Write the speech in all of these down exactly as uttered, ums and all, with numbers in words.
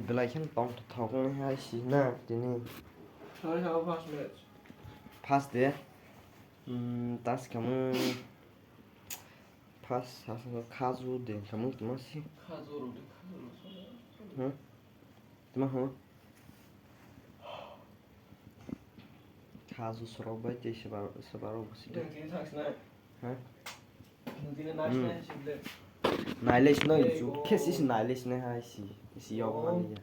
Belai kheno tongthok wngnai hai si na tini. Sorry, how first match? First day. Hmm, tas kamung. First, sa, sa, khaju de kamung tuma si. Khaju rw de, khaju rw. Hmm? Tuma ho? Khaju sorok bai tei seba, seba rok bo si de. Tini thang sinai. Ha? Tini nai Hmm. sinai si ble. Nailai sinai, Ei, chu oh. khe si si nailai sinai hai si. Si yok Oh. mani ya.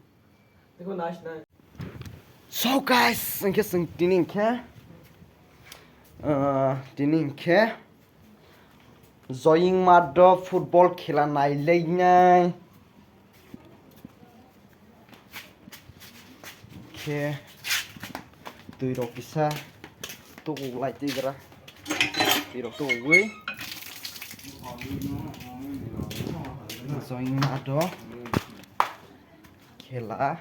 Tiko nai sinai. So guys, hwnkhe chwng tini hwnkhe, ah, tini hwnkhe Joying Madho football khela nailainai. Khe twi rok kisa tukuklai twi gra. Twi rok tukugwi Joying Madho khela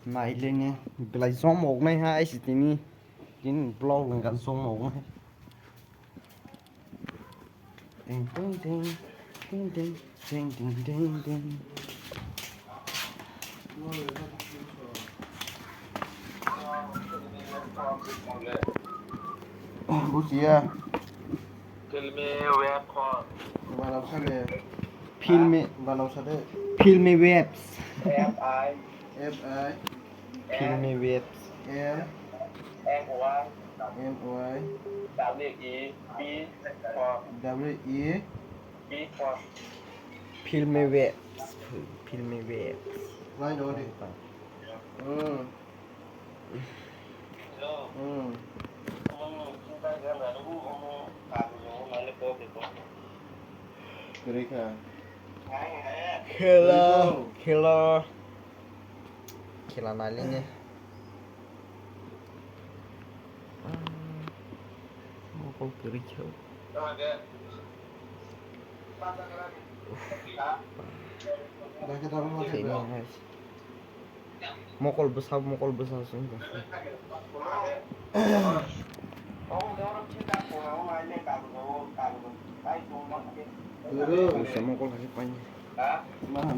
nailainai belai jom oknai ha aisi tini, tini vlog lengka jom oknai. Ting, ting, ting, ting, ting, ting, ting, ting, ting. Bujiya. Filmi web phone. Banao sade. Filmi. Banao sade. Filmi webs. F I. F I. Filmi webs. M. M Y. M Y. W E P for. W E. P for. Filmi webs. Filmi webs. Line odi. Hmm. Hmm. Kwrwi kha. Khela, Kwrwi kha. khela. Khela nalini. Mokol kwrwi khe. Mokol bwsa, mokol bwsa se wngkha. Mokol hai paini. Maha,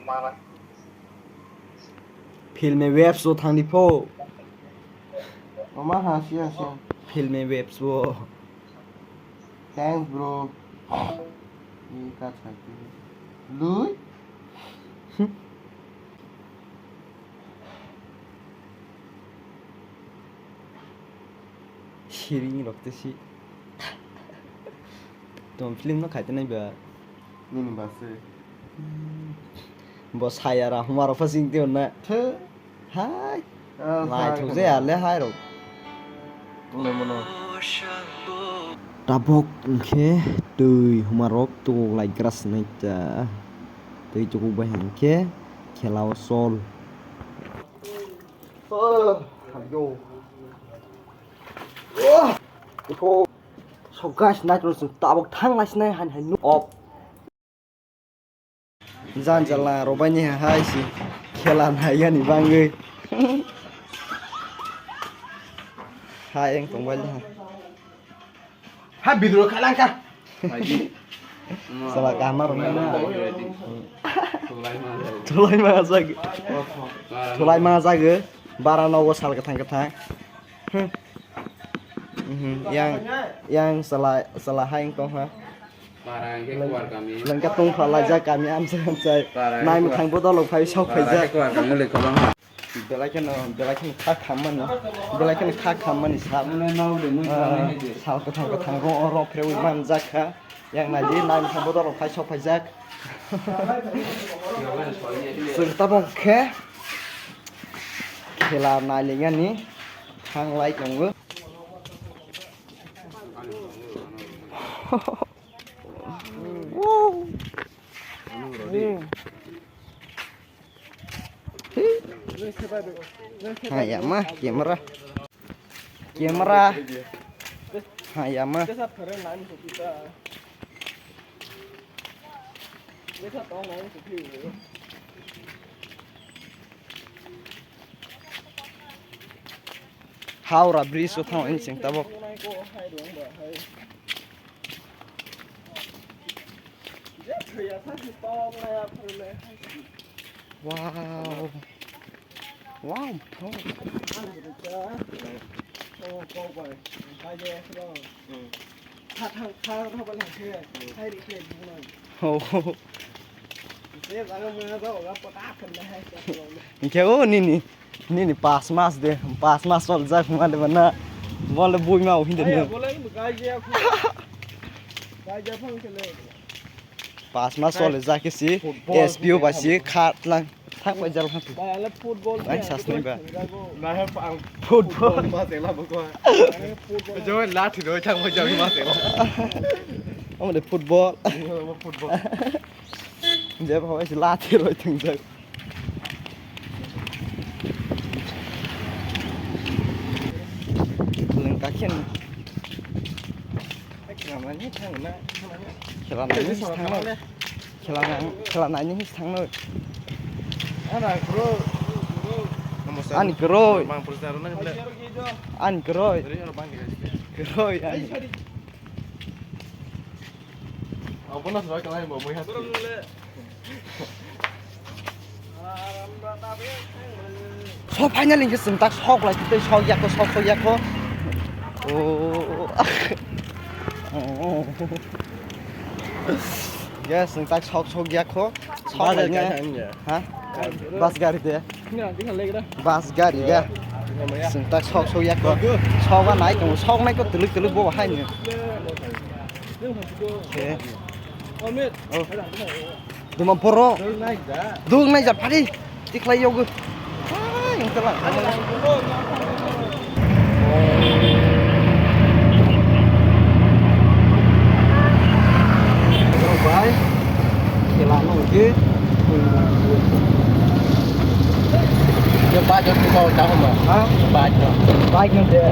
maha. Filmi webs o thangdi pho. Mama ha, siya, siya. Filmi webs o. Thanks, bro. Ni ka chakri. Lui? Siring rok te si. Tong film no khaite nai ba. Nini ba se. Bo saya ra huma rok phasing te na. The. Hai. Ah, Lai sai thuk khana. Je ale hai rok. Mono, mono. Tabok hwnkhe twi huma rok tukuk lai gra swnai ta. Twi tukuk bai hwnkhe khela o sol. Oh, yo. Oh, iko. So guys, nai tong sung tabok thang lai sinai han hai nu op. Jan jala robai ni hai si khela nai yani bangwi. Hai eng tong bai ha. Ha bidro khalang ka. Sala kaham rok nai na. Tulai ma jagi. Tulai ma jagi. Bara nogo sal kathang kathang. Hmm. Mhm. Yang, yang sala, sala hai tong ha. Para hingke kuar kami. Lengka tong phalai jak kami amsai amsai. Para Nai hingke muthang kuar. Bodol rok phai sok phai Para jak. Hingke kuar kami le kolong ha. Belai kheno, belai kheno kha khammani, belai kheno kha khammani sal. Nang nang de mui Ah, khamani de. Sal kathang kathang ro ro phrewi man jak kha. Yang nai di nai muthang bodol rok phai sok phai jak. Chwng tabok khe khela nai lingani thang lai tongo. Ha ya ma camera. Camera. Ha ya ma. Howrah bridge o thang insing tabok. Wow. Wow, bro. Oh. Hinkhe o nini, nini pas mas de, pas mas soljak hwnma de bana. Bole buima o hinde ne. Pas mas soljak khe si, S P O ba si kha tlang. Thang bai jal kha. Bai ale football. Bai sas ni ba. Na he ang football ma se la bo ko. Football. Jo la thi do thang bai jal ma se la. Amo de football. Football. Je ba bai la thi roi thang jal. Leng ka khen. Khela nai ni thang na. Khela nai ni thang na. Khela nang, khela nai ni thang na. Ani kwrwi. Ani kwrwi. Ani kwrwi. Kwrwi ani. Sok finally hingke chwng tak sok lai tei sok ya kho, sok sok ya kho. Oh. Yes, chwng tak sok sok ya kho. Sok lai nya. Ha? Bus gari de. Bus gari ya. Chwng tak sok sok ya kho. Sok ba nai kho, sok nai kho twlwk twlwk bo hai ni. Duma borok. Duk nai ja phari. Tikhlai yogo. Hai, wngtala. Bai. Khela no je. Yo bike no ko ta homa. Ha? Bike no. Bike no de.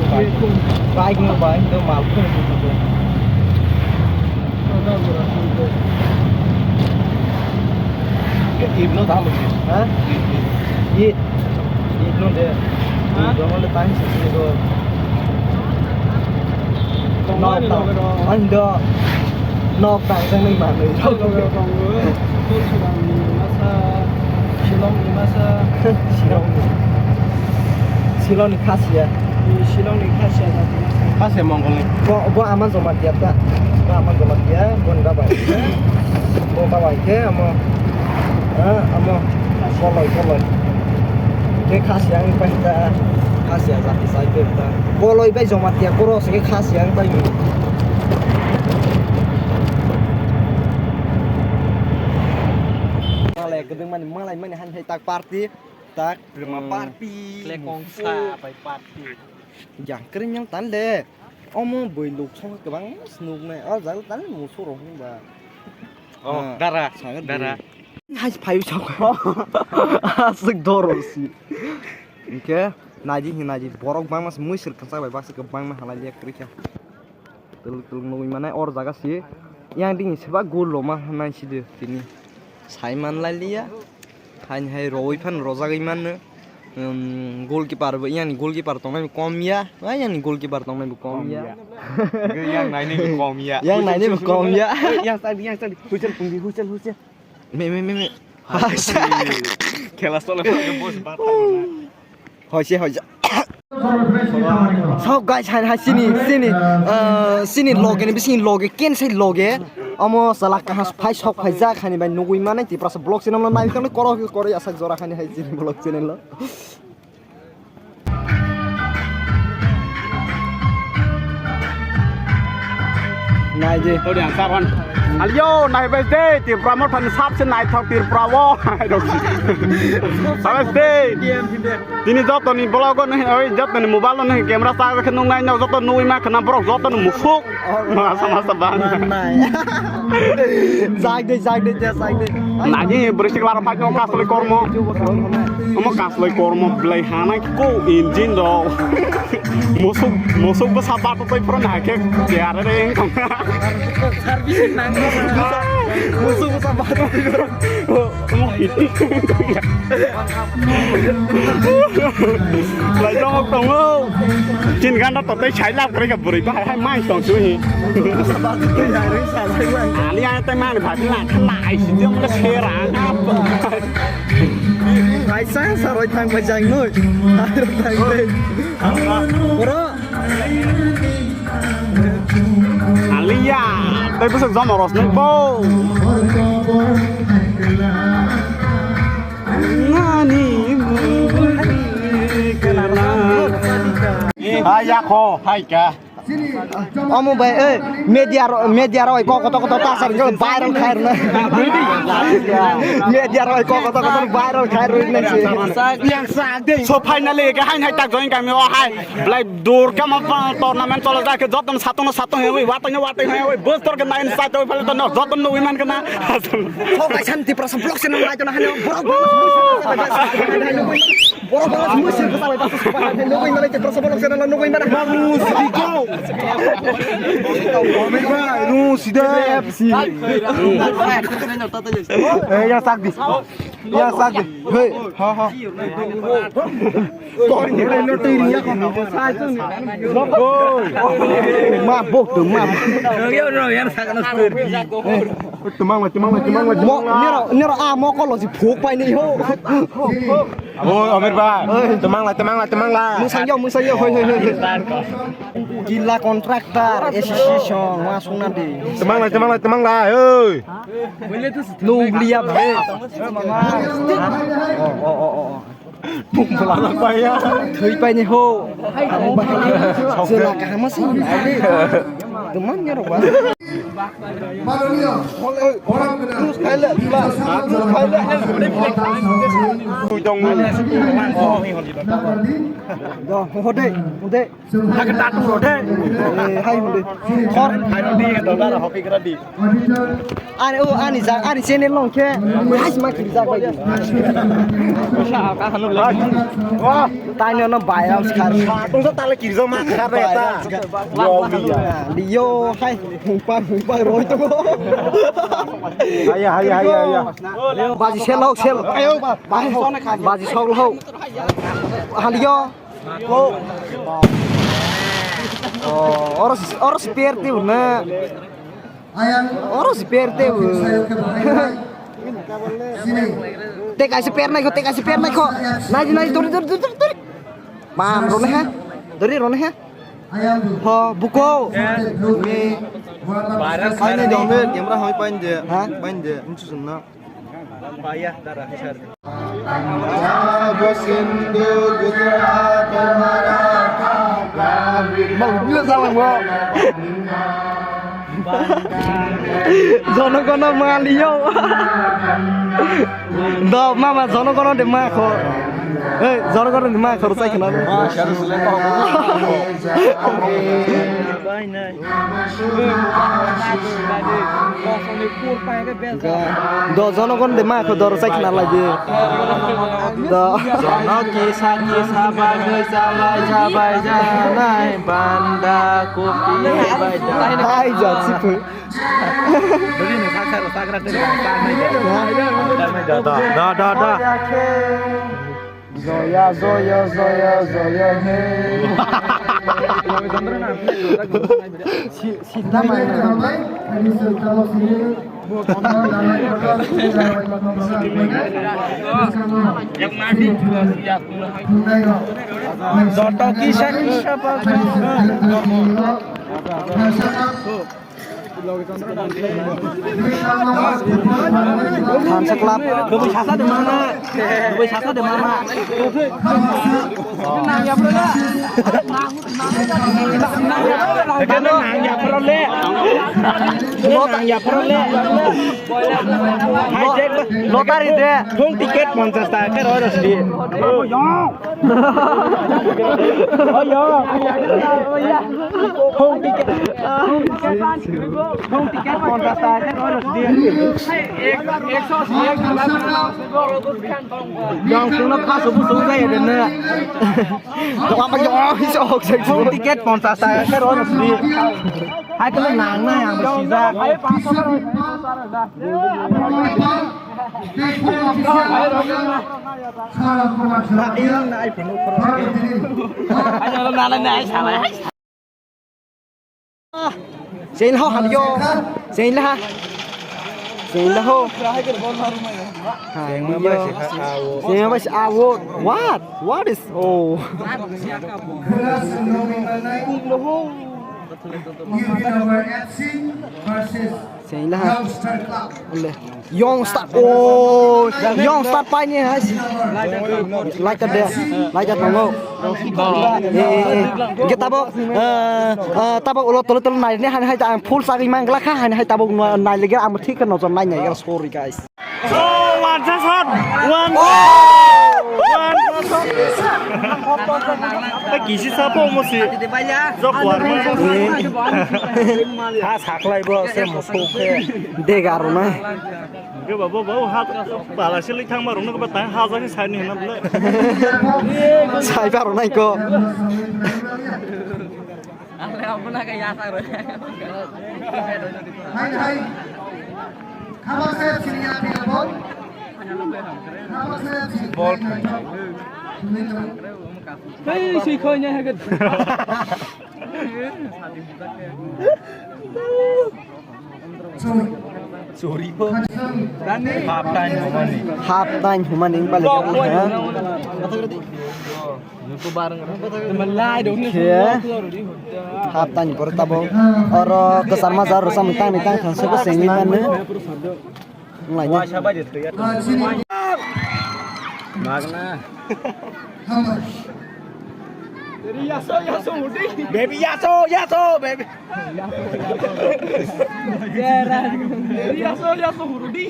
Bike no bai do mal ko. Ibno dam. Ha? Id. Id no de. Ha? Id no le tang sa ni go. Tong mani loge ro. Ang do. Nok tang sa ni ma ni. Loge ro tong go. Tulsi dam ni masa. Shillong ni masa. Shillong ni. Shillong ni Khasia. Shillong ni Khasia jati masa. Khasia Mongol ni. Bo, bo ama Jamatia ta. Bo ama Jamatia, bo ni baba. Bo baba ke ama. Ha, ama. Koloi, koloi. Ke Khasia ang pai ta. Khasia jati sai ke ta. Koloi bai Jamatia koro se ke Khasia ang pai. Malai kedeng mani, malai mani han hai tak party. Tak, prima party. Klekong sa bai party. Yang kering yang tan le. Omo boi luk song kwbang snuk nai. O jaga tan musu rok hwnba. Oh, dara, dara. Hai phayu song. Asik doro si. Oke, naji hi naji borok bangma mui sir kansa bai baksa kwbangma halai liya kwrwi kha. Twlwk twlwk nugwi mannai or jaga se. Yang dini seba goal rwma hwnwi sidi tini. Sai manlai liya. Haini hai rwi phano rwjagwi mano. Um, goalkeeper bo, yang goalkeeper tongnai bo kom ya. Ba yang goalkeeper tongnai bo kom ya. Yang nainai bo kom ya. Yang nainai bo kom ya. Yang tadi, yang tadi. Hujan pungdi, hujan, hujan. Me, me, me, me. Khela solo, bos bat. Hoise, hoise. So guys, hai, hai, sini, sini, uh, sini loge ni, bising loge, ken sai loge. Amo sala kahas phai sok phai jak hani bai nugwi mane Tiprasa vlog channel no nai tong koro koro ya sak jora hani hai sini vlog channel lo. Nai di. Todi ang sabon. Aliyo, nai bes de, Tripura mo thani sabse nai thok Tripura wo. Sabes de. Tini joto ni vlog o nahi, oi, joto ni mobile o nahi, camera sa khe nung nai, joto nui ma khna borok joto ni musuk. Masa masa bang. Manai. Zag de, zag de, zag de. Nagi bwrwi sikla rok phai tongo kaslai kormo. Omo kaslai kormo belai hana ko engine rok. Musuk, musuk bwsa bato tei phuru nahai khe kiyare re wng tong kha. Servicing nang. Musuk bwsa bato tei phuru. Lai tongok tongo. Tin ganda to tei sai lab kare ka bwrwi bahai hai mai tong su hi. Ali ai tei mani bhai la khlai si jong le sera. Sang saroi thang bai jang noi. Thang bai. Bro. Aliya, tei bwswk jomo rosnai bo. Nani. Hai yakho, hai ka. Omo bai, eh, media ro, media rok kok kotor kotor ta sar viral khai rwna. Media rok kok kotor kotor viral khai rwna se. So finally ke hai hai tak join kami o hai. Belai dur kama pa tournament chola ja ke joton satong satong he oi, watong watong he oi, bus tor ke nine sat oi, phale to no joton no iman kana. Kok kai santi prasa blok se nang lai to na hane borok. Borok bangla sumui sir bwsa bai bangla sumui bai nugui manai te prasa borok channel nugui manai. Mamu sidi ko. Omega nu sida F C. Eh, ya sak di. Ya sak di. Hey, ha ha. Kor ni no tiri ya ko. Oi. Ma bok tu ma. Yo no yan sak na sir. Temang la, temang la, temang la, Mo, temang la. Nero, nero a mo kolo si phuk pai ni ho. Oi, Amir ba. Oi. Temang la, temang la, temang la. Musang yo, musang yo, hoi, hoi, hoi. Gila Contractor Association, wa sungna di. Temang la, temang la, temang la, oi. Nuglia be. Oh, oh, oh, oh. Bung belakang paya. Thwi pai ni ho. Jela kaham se. Teman ni rok ba. Manunia. Orang kena. Tui dong. Do, hode, hode. Hake tatu hode. Eh, hai hode. Khor. Hai hode, do dara hopi kera di. Ani, o, ani jak, ani channel long khe. Hai sima kiri jak bai. Wah. Tani ono viral skar. Tungsa tala kiri jak ma khar re ta. Yo, hai, hungpa, hungpa roi to. Haya, haya, haya, haya. Baji sel hok, sel. Ayo, ba. Baji, baji sol hok. Haliyo. Oh, oro, oro spare te na. Oro spare te. Te kaisa per nai ko, te kaisa per nai ko. Nai, nai, dori, dori, dori, dori. Mam, rone ha. Dori, rone ha. Ho, buko. Paine dong, camera hoi painde. Ha? Painde, unchu sunna. Mau bila salam gua. Jonogono maliyo. Do mama jonogono de ma kho. Hey, jonogono de ma kho sai khna. Do jonogon de ma kho dor sai khna lai de. Do. Jono kisa kisa bagwi chalai chabai janai banda kopi bai janai. Hai ja sipu. Da da da da. Joya, joya, joya, joya, he. Si, si, joto kisa kisa pa. Thansa club. Kubui sasa de mana? Kubui sasa de mana? Nang ya pro le. Nang ya pro le. Nang ya pro le. Hai, lottery de. Thung ticket ponchas taka roi rosdi. Oyo. Thung ticket. Thung ticket ponchas taka khe roi rosdi. Yang sungno khasu busu jaya de na. Thung ticket ponchas taka khe roi rosdi. Hai khe nang nai ang sijak. Jail ho hamyo. Jail ha. Sing laho. Hai, Sing yo. Sing laho. What? What is? Oh. Sing laho. Ole. Young Star. Oh, Young Star pai ni hai. Like that de. Like that mango. Eh, eh, eh. Ge tabo, eh, eh, tabo ulo tolo tolo nai ni hai hai ta ang full sagi mang gla kha hai hai tabo nai lege ang thik no jon nai nai ga sorry guys. Oh, one shot, one. One shot. Eh, kisi sapo mo si. Jok war mo. Ha saklai bo se mo so ke. De garo na. Ge babo babo ha bala sili thang ma rung no ba tang ha ja ni sai ni na bole. Sai ba ro nai ko. Ale abuna ka ya sa ro. Hai hai. Khabak saya sini ya, bol. Khabak saya sini. Bol. Hei, si khoi nya ha. Sorry. Half time humani. Half time humani balik ha. Khe half time por tabo. Oro kesar majar rosam tang ni tang thang sebo sengwi manu. Wnglaina. Magna. Baby, yaso, yaso, baby. Yaso, yaso, hurudi.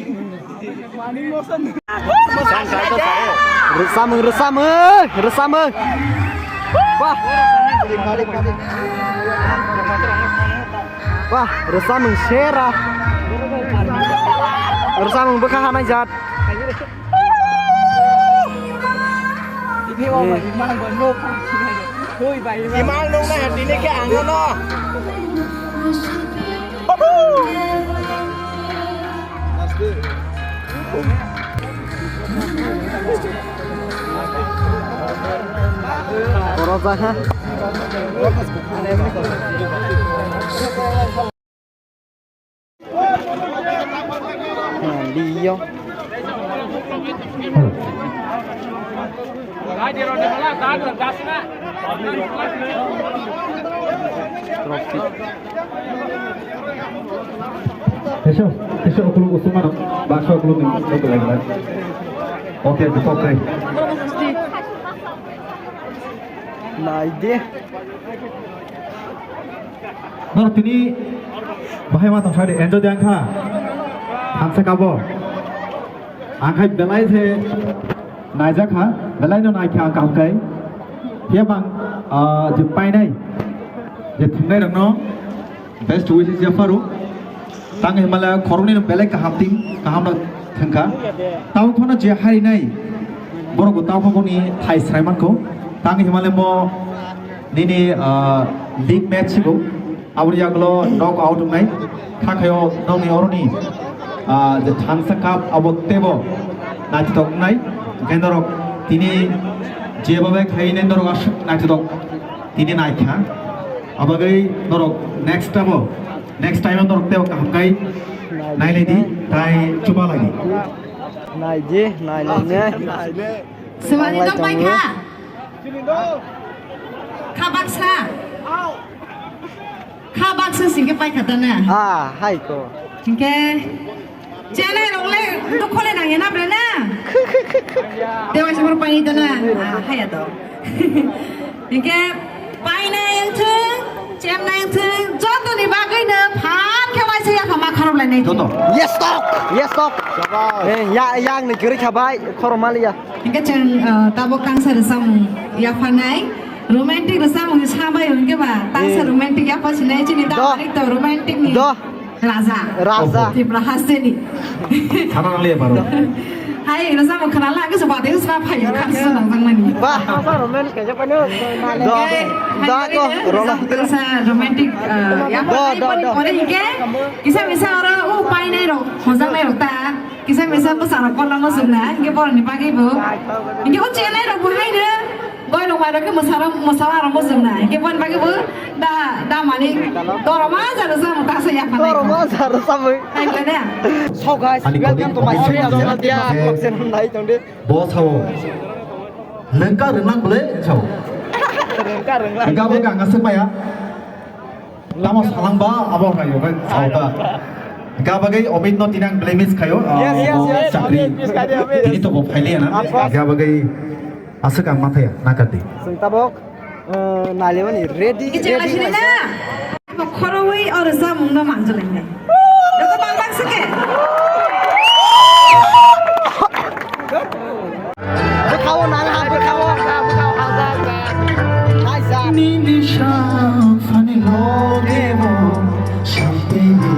Rwsamung, rwsamung, rwsamung. Wah. Wah, rwsamung sera. Rwsamung bwkha hanai jat. Imang nung na tini ke ano no. Oro jaha. Liyo. Trophy. Eso, eso ukuluk usung mano, baksa ukuluk ni, ukuluk lagi. Oke, oke. Naidi. Nor tini bahai ma tong sadi enjoy dang kha. Hamsa kabo. Ang khai belai se naijak kha, belai no nai kha ang kaham khai. Hiya bang, ah, je painai, je thumnai rokno best wishes ya pharo. Tang himala khoroknwi no belai kaham ting, kaham no thangkha. Tao khono je harinai, borok bo tao khoboni thai sraiman ko. Tang himala mo nini, ah, league match sigo. Aboni yagulo knock out wngnai. Kha khayo nokni oroni, ah, je Thansa Cup abo tebo naithotok wngnai. Hwnkhe norok tini jeba bai khainai norok aswk naithotok tini naikha. Abagwi norok next abo, next time norok tebo kaham khai nailai di, tai chuba lai di. Naidi, nailai ne. Semani tong pai kha. Kha baksa. Kha baksa singke pai kha tana. Ah, hai ko. Hingke chenai rok le dukho le nang ya na bre na. Dewa sumur pai tana. Ah, hai ya to. Hingke pai na yang thung, chem na yang thung, joto ni bagwi no phan khe waisa ya kha ma kharok lai nai. Joto. Yes tok. Yes tok. Eh, ya, yang ni giri kha bai, khoro mali ya. Hingke chwng, uh, tabuk tangsa rwchapmung yapharnai. Romantic rwchapmung ni sa bai hwnkhe ba tangsa Eh. romantic yapha sinai chini Do. Tarik to romantic ni Do. Raja. Raja. Tripura haste ni. Sana nang le baro. Hai, rwchapmung khna la, kisa bade sna phai, khan sna nang mani. Bah. Tangsa romantic kaisa pano. Do. Hingke, Da ko, hingke, rona. Tangsa romantic, uh, yapha Do, do, do. Pore hingke, kisa misa oro, u painai rok, hojak nai rok ta. Kisa misa bwsarok kolongo chwngna, hingke borokni bagwi bo. Hingke o chenai rok bo haino Toi rok mai rok ke mwsarok, mwsarok rok mojong na. Hingke bon bagwi bo da, da mani doroma jaro jaro ta sa ya phanai. Doroma jaro samui. Hai kene. So guys, Ani welcome to my colleague channel, Amit Debbarma Vlog channel nai tongdi. Bo sao. Lengka renglang bole sao. Rengka renglang. Hingke abo gang aswk maya. Tamo salang ba abo hai yoga sauta. Ga bagwi Amit no tinang blemish khayo. Yes, yes, yes, Chakri. Amit, please, khayo, Amit. Tini to bo phaile na. Of course. Ga bagwi aswk ang mathaya nakati. Sing tabok, eh, nalimani ready, ready. Kiching asini na. Khoroi oro samung no manjolai nai. Joto bang bang sike. Bwkhao nang ha, bwkhao, bwkhao ha, ha, ha. Nai ja. Nini sa phani loge mo shanti ni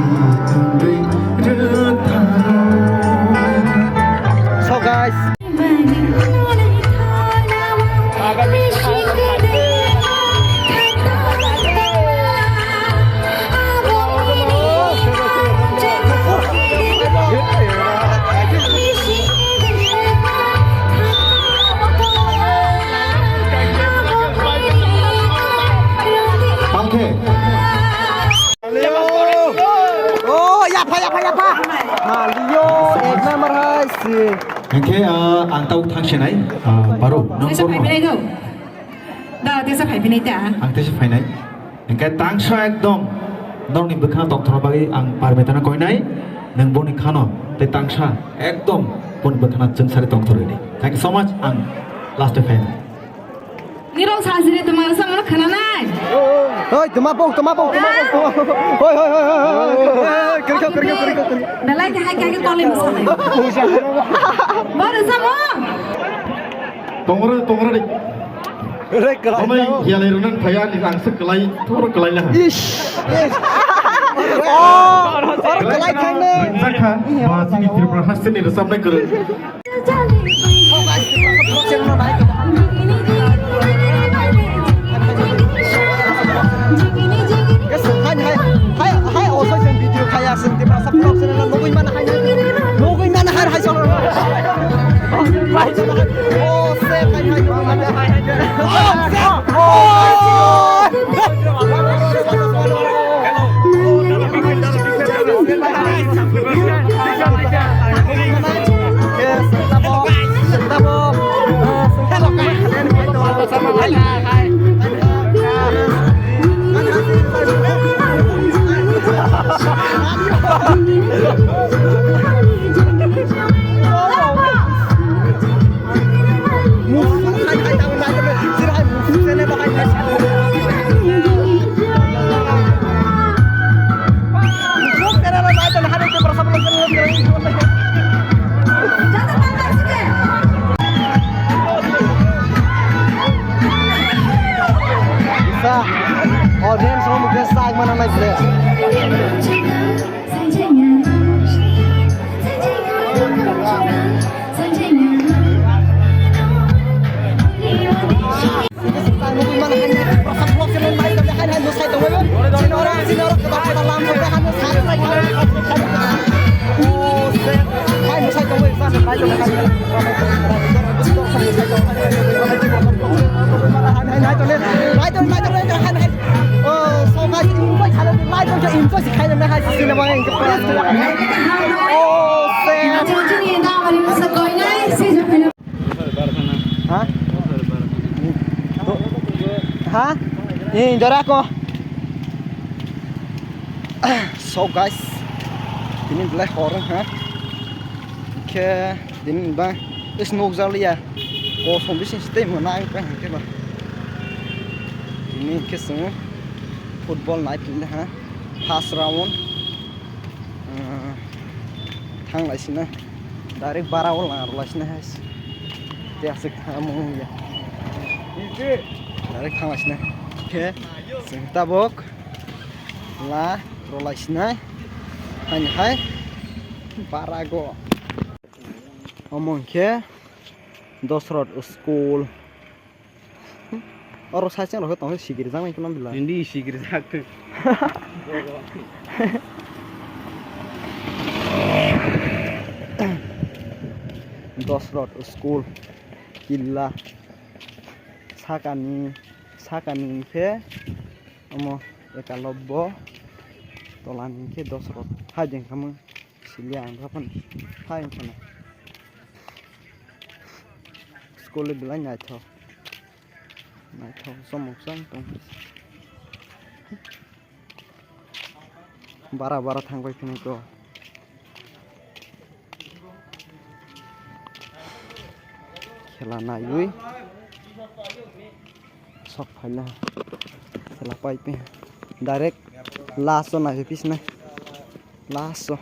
tangri rwtharo. So guys. Tangkhe. Oh, yapha, yapha, yapha. Halio, ek number hai si. Hingke, ah, ang tau thangsinai, ah, baru, nung Tesa kono? Phaibinai do. Da, tesa phaibinai ta. Ang tesa phainai. Hingke tangsa ekdom nokni bwkhano tongthorna bagwi ang Parmitano koinai, nwng boni khano tei tangsa ekdom boni bwkhano chwngsari tongthorwi di. Thank you so much, ang last-o phainai. Nirok sajri twma rwchapmano khwnanai. Oi, twma pok, twma pok, twma pok, twma pok. Oi, oi, oi, oi, oi, oi, oi, kwrwikha, kwrwikha, kwrwikha, kwrwikha. Belai khe hai khe Kolin bwskango. Bo rwchapmo? Tongro, tongro de. Re, kwlai Omai, jao. Yalai rwnan phaya ni ang se kwlai, thoro kwlai laha. Ish, ish. Oh, or kwlai thangno. Ringjak kha, ba chini Tripura haste ni rwchapnai kwrwi. Audience room ke sai mana nai ble. Oh, shit. Ha? Ha? Ni jora ko. So guys, ini belai hor ha. Ke din ba is nok jaliya. Ko som bisin stay mana ang pe ke ba. Ini ke sung football night ini ha. First round. Ah, thang lai sina. Direct bara o lang lai sina hai. Te asik thamung ya. Direct thang lai sina. Ke sing tabok la ro lai sina. Hai hai. Bara go. Omong ke Dosrot school. Oro side rok tong sikiri jang nai kono bila. Hindi sikiri jak tu. Dosrot school killa. Sakani, sakani hwnkhe omo Ekalobbo, tolani hwnkhe Dosrot. Hai de wngkha mung siliya ang dophano. Hai wngkhano. School belai naithok. Naithok chomok chang tong. Bara bara thangbai phini ko. Khela naiwi sok phaina khela paipi direct last o naiwi pisna last o.